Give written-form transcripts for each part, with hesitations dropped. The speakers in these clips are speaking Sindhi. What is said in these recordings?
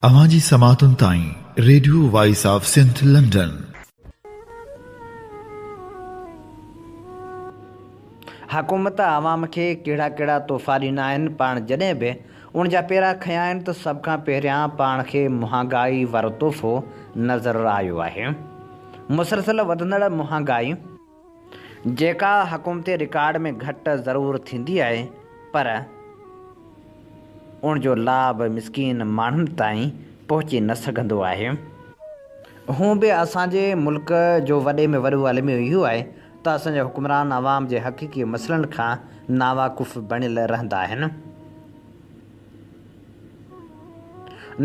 اوهان جي سماعتن تائين radio voice of Sindh London. حڪومت عوام کي ڪهڙا ڪهڙا تحفا ڏنا آهن پاڻ جڏهن به ان جا پيرا کنيا آهن ته سڀ کان پهريان پاڻ کي مهانگائي وارو تحفو نظر آيو آهي مسلسل وڌندڙ مهانگائي جيڪا حڪومتي رڪارڊ ۾ گهٽ ضرور ٿيندي آهي پر ان جو لاڀ مسڪين ماڻهن تائين پهچي نه سگهندو آهي. هونء به اسان جي ملڪ جو وڏي ۾ وڏو الميو اهو آهي ته اسان جا حڪمران عوام جي حقيقي مسئلن کان ناواقف بڻيل رهندا آهن.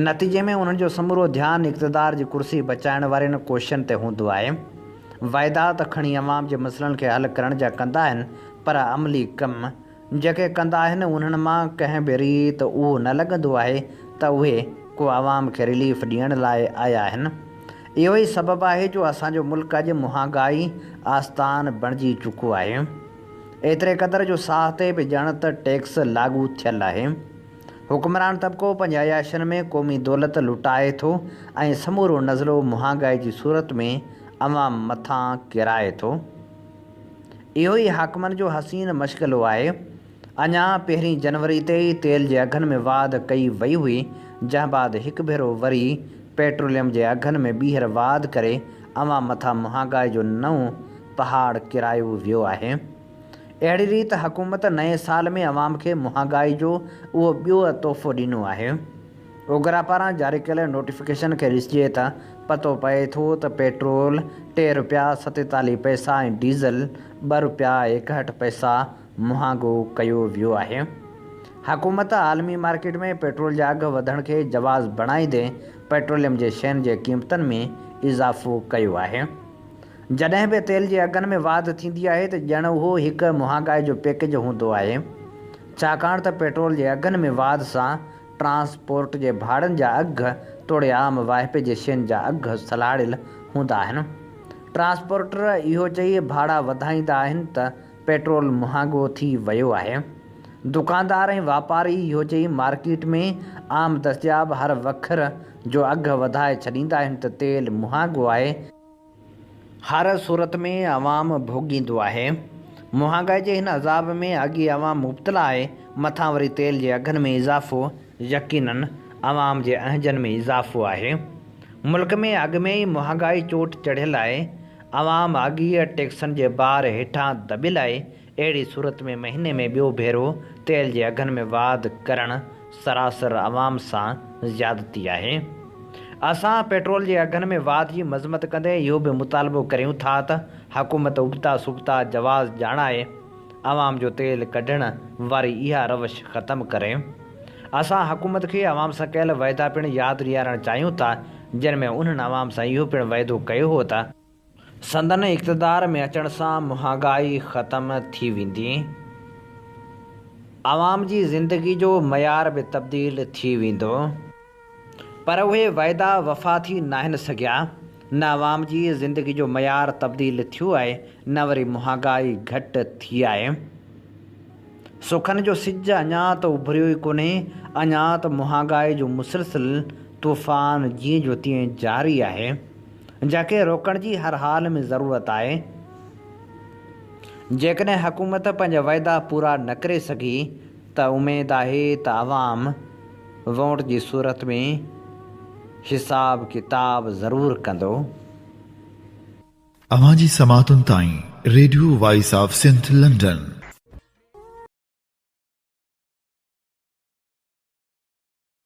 نتيجي ۾ انهن جو سمورو ڌيان اقتدار جي ڪرسي بچائڻ وارين ڪوششن تي هوندو آهي. واعدا ته کڻي عوام جي مسئلن کي حل ڪرڻ جا ڪندا آهن پر عملي ڪم جيڪي ڪندا آهن انهن مان ڪنهن به ريت اهو نه لڳندو آهي ته اهي ڪو عوام کي رليف ڏيڻ لاء آيا آهن. اهو ئي سبب آهي جو اسان جو ملڪ اڄ مهانگائي آستان بڻجي چڪو آهي. ايتري قدر جو ساهه تي به ڄڻ ته ٽيڪس لاڳو ٿيل آهي. حڪمران طبقو پنهنجي عياشين ۾ قومي دولت لٽائي ٿو ۽ سمورو نزلو مهانگائي جي صورت ۾ عوام مٿان ڪيرائي ٿو. اهو ئي حاڪمن جو حسين مشغلو آهي. اڃا پهرين جنوري تي ئي تيل جي اگهن ۾ واڌ ڪئي وئي هئي، جنهن بعد هڪ ڀيرو وري پيٽروليم جي اگهن ۾ ٻيهر واڌ ڪري عوام مٿان مهانگائي جو نئون پهاڙ ڪيرايو ويو آهي. اهڙي ريت حڪومت نئين سال ۾ عوام کي مهانگائي جو اهو ٻيو تحفو ڏنو آهي. اوگرا پاران جاري ڪيل نوٽيفڪيشن کي ڏسجي ته پتو پئي ٿو ته پيٽرول ٽي رپيا 47 پئسا ۽ ڊيزل ٻه رپيا 61 پئسا مهانگو ڪيو ويو آهي. حڪومت عالمي مارڪيٽ ۾ پيٽرول جا اگهه وڌڻ کي جواز بڻائيندي پيٽروليم جي شين جي قيمتن ۾ اضافو ڪيو آهي. جڏهن به تيل جي اگهن ۾ واڌ ٿيندي آهي ته ڄڻ اهو هڪ مهانگائي جو پيڪيج هوندو آهي. ڇاڪاڻ ته پيٽرول جي اگهن ۾ واڌ سان ٽرانسپورٽ جي ڀاڙن جا اگهه توڙي عام واهپي جي شين جا اگهه سلهاڙيل هوندا آهن. ٽرانسپورٽر اهو چئي ڀاڙا وڌائيندا آهن ته پيٽرول مهانگو ٿي ويو آهي. دڪاندار ۽ واپاري اهو چئي مارڪيٽ ۾ عام دستياب هر وکر جو اگهه وڌائي ڇڏيندا آهن ته تيل مهانگو آهي. هر صورت ۾ عوام ڀوڳيندو آهي. مهانگائي جي هن عذاب ۾ اڳ ئي عوام مبتلا آهي، مٿان وري تيل جي اگهن ۾ اضافو يقينن عوام جي اهنجن ۾ اضافو آهي. ملڪ ۾ اڳ ۾ ئي مهانگائي چوٽ چڙهيل آهي، عوام اڳ ئي ٽيڪسن جي بار هيٺان دٻيل آهي، اهڙي صورت ۾ مهيني ۾ ٻيو ڀيرو تيل جي اگهن ۾ واڌ ڪرڻ سراسر عوام سان زيادتي آهي. اسان پيٽرول جي اگهن ۾ واڌ جي مذمت ڪندي اهو به مطالبو ڪريون ٿا ته حڪومت ابتا سبتا جواز ڄاڻائي عوام جو تيل ڪڍڻ واري اها روش ختم ڪري. اسان حڪومت کي عوام سان ڪيل وعدا پڻ ياد ڏيارڻ چاهيون ٿا جن ۾ انهن عوام سان اهو پڻ وعدو ڪيو هو ته سندن اقتدار ۾ اچڻ سان مهانگائي ختم ٿي ويندي، عوام جي زندگي جو معيار به تبديل ٿي ويندو، پر اهي وعدا وفا ٿي ناهن سگهيا، نه عوام جي زندگي جو معيار تبديل ٿيو آهي نه وري مهانگائي گهٽ ٿي آهي. سکن جو سج اڃا ته اڀريو ئي ڪونهي، اڃا ته مهانگائي جو مسلسل طوفان جيئن جو تيئن جاري آهي. جنهن کي روڪڻ جي هر حال ۾ ضرورت آهي. جيڪڏهن حڪومت پنهنجا وعدا پورا نه ڪري سگهي ته اميد آهي ته عوام ووٽ جي صورت ۾ حساب ڪتاب ضرور ڪندو. اوهان جي سماعتن تائين radio voice of Sindh London.